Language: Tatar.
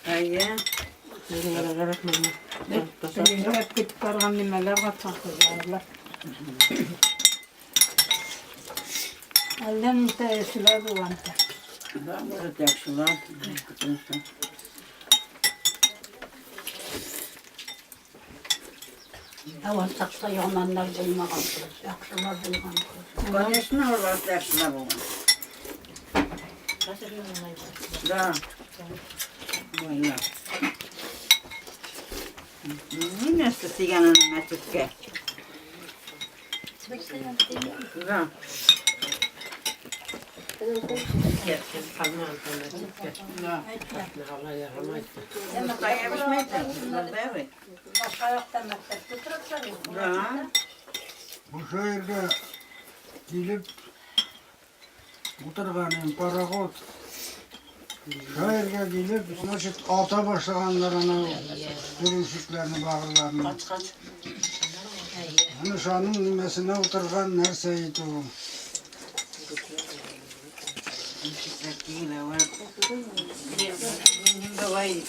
Әйе. Тегеләр китеп барган нимәләр катнашалар. Әллә ничә яшьләр булган. Да, может, яхшылар. Ә ул чакта яманнар булмаган, яхшылар булган. Конечно, ул вакытта яхшылар булган. Да. Война. Ну, нәрсә дигән аны мәчеткә? Да. Да. Башка якта мәктәп тутырып Да. Бу шәһәргә килеп утырган инде пароход. Шәһәргә килеп, значит, ата башлаганнар аны грузчикларны, багырларны. Аны шаның нимәсенә утырган нәрсә итү. Минем бабай.